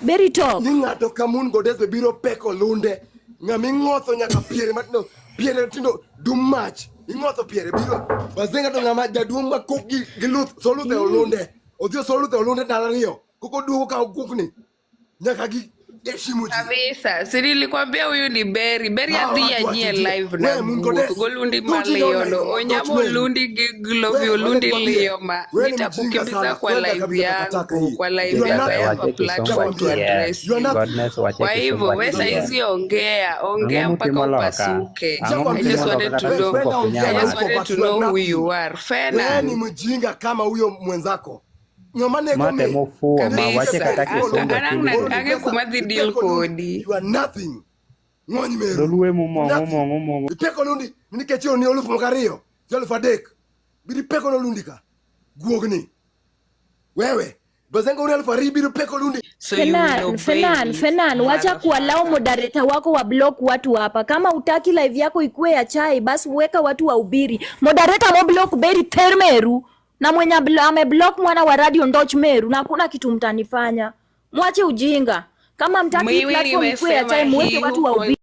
Berry talk. Ni ng'ato ka Moon Goddess be biro peko lunde. Ng'ama ing'otho nyaka piere matindo, piere tindo dum mach. Ing'otho piere biro. Bazenga to ng'ama jaduong' ma kok gi luth, so luth e olunde. Odhi oso luth e olunde ndalo ariyo. Koko duogo ka okukni. Nyaka gi heshimu ji. Kabisa. Si nilikwambia huyu ni Berry. Berry Hawa adhi watu anyie wachinjie. live na Wewe Moon guok. Goddess, Golundi don't you know maliyono. like Onyamo Dutch men? lundi gi glovi Wewe, wacha olundi nikwambie. liyo ma. Wewe ni mjinga Nitakukimbiza sana. kwa Kwenda live kabisa takataka yangu, hii. kwa You live are yako nothing. ya hapa Wache Kisungu platform to achiel. address You are you. nothing. Godness wache Kwa hivyo Kisungu we achiel. saizi ongea, Ang'o ongea mpaka mutimo loka? upasuke. Ang'o I mutimo just loka wanted kata to Wewe know, Kisungu kwenda ok ongea unyal I just huko wacho? wanted but to you are know who nothing. you are. Wewe Fenan. ni mjinga kama huyo mwenzako. Ng'ama nego Ma me. temo fuwo ma wache Kabisa. kata An Kisungu an ok ang' iwinjo. ang'e kuma dhi deal Ipeko lundi. kodi. You are nothing. Ng'ony meru. Dholuo emumong'o Nothing. umong'o umong'o. Ipeko lundi nikech ni olufu moko ariyo, gi 3,000. Biro ipeko no lundi ka. Guogni. Wewe. Bazenga una 2,000 biro peko lundi. So you will Fenan, obey Fenan, this Fenan, wacha kuwalau motherfucker. moderator wako wa block watu hapa. Kama utaki live yako ikuwe ya chai, basi weka watu wahubiri. Moderator mo block Berry ter Meru na mwenye ameblock mwana wa radio Ndoch Meru na hakuna kitu mtanifanya. Mwache ujinga. Kama mtaki Mimi platform ikuwe ya nimesema chai, muweke hii watu huko wahubiri.